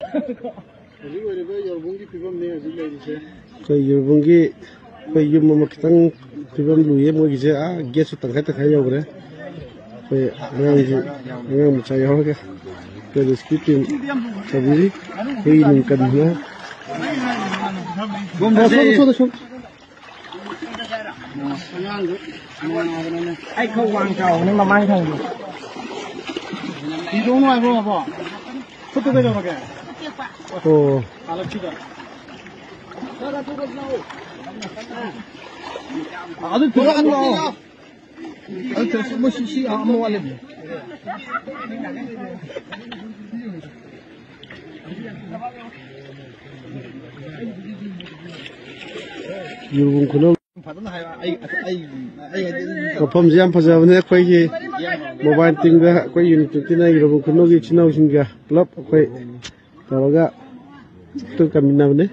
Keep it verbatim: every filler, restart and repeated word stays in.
ꯍꯧꯖꯤꯛ ꯑꯣꯏꯔꯤꯕ ꯌꯥꯎꯕꯨꯡꯒꯤ ꯐꯤꯕꯝꯅꯦ ꯍꯧꯖꯤꯛ ꯂꯩꯔꯤꯁꯦ꯫ ꯑꯩꯈꯣꯏ ꯌꯥꯎꯕꯨꯡꯒꯤ ꯑꯩꯈꯣꯏ ꯌꯨꯝ ꯑꯃ ꯈꯤꯇꯪ ꯐꯤꯕꯝ ꯂꯨꯏꯌꯦ꯫ ꯃꯣꯏꯒꯤꯁꯦ, ꯑꯥ, ꯒꯦꯠꯁꯨ ꯇꯪꯈꯥꯏ ꯇꯪꯈꯥꯏ ꯌꯧꯈ꯭ꯔꯦ꯫ ꯑꯩꯈꯣꯏ ꯑꯉꯥꯡꯁꯤ, ꯑꯉꯥꯡ ꯃꯆꯥ ꯌꯥꯎꯔꯒ ꯑꯩꯈꯣꯏ rescue team ꯇꯧꯕꯤꯔꯤ꯫ ꯑꯩꯈꯣꯏꯒꯤ ꯅꯤꯡꯀꯟꯗꯨꯅ꯫ ꯁꯣꯝꯗ, ꯁꯣꯝꯗ, ꯁꯣꯝꯗ, ꯁꯣꯝꯗ꯫ ꯑꯩ ꯈꯔ ꯋꯥꯡ ꯆꯥꯎꯕꯅꯦ ꯃꯃꯥꯡ ꯊꯪꯕ꯫ ꯐꯤ ꯇꯣꯡ ꯅꯨꯡꯉꯥꯏꯕ꯭ꯔꯣ, ꯃꯕꯣ? ꯈꯨꯠꯇꯨ ꯀꯩꯗꯧꯔꯒꯦ? ꯑꯣ꯫ ꯍꯜꯂꯛꯁꯤꯗ꯫ ꯑꯗꯨ ꯄꯨꯔꯛꯑꯅꯨ ꯂꯥꯛꯑꯣ꯫ ꯑꯗꯨ ꯇꯧꯔꯁꯤ, ꯃꯣꯏ ꯁꯤ, ꯁꯤ ꯑꯃ ꯋꯥꯠꯂꯦ꯫ ꯌꯥꯎꯕꯨꯡ ꯈꯨꯅꯧ꯫ ꯐꯖꯅ ꯍꯥꯏꯌꯣ꯫ ꯑꯩ, ꯑꯩ, ꯑꯩ ꯍꯥꯏꯗꯤ ꯑꯗꯨꯝ ꯃꯐꯝꯁꯦ ꯌꯥꯝ ꯐꯖꯕꯅꯦ꯫ ꯑꯩꯈꯣꯏꯒꯤ mobile team ꯒ ꯑꯩꯈꯣꯏ unit twenty nine ꯌꯥꯎꯕꯨꯡ ꯈꯨꯅꯧꯒꯤ ꯏꯆꯤꯟ ꯏꯅꯥꯎꯁꯤꯡꯒ ꯄꯨꯂꯞ ꯑꯩꯈꯣꯏ ꯇꯧꯔꯒ ꯇꯨ ꯀꯥꯃꯤꯟꯅꯕꯅꯦ꯫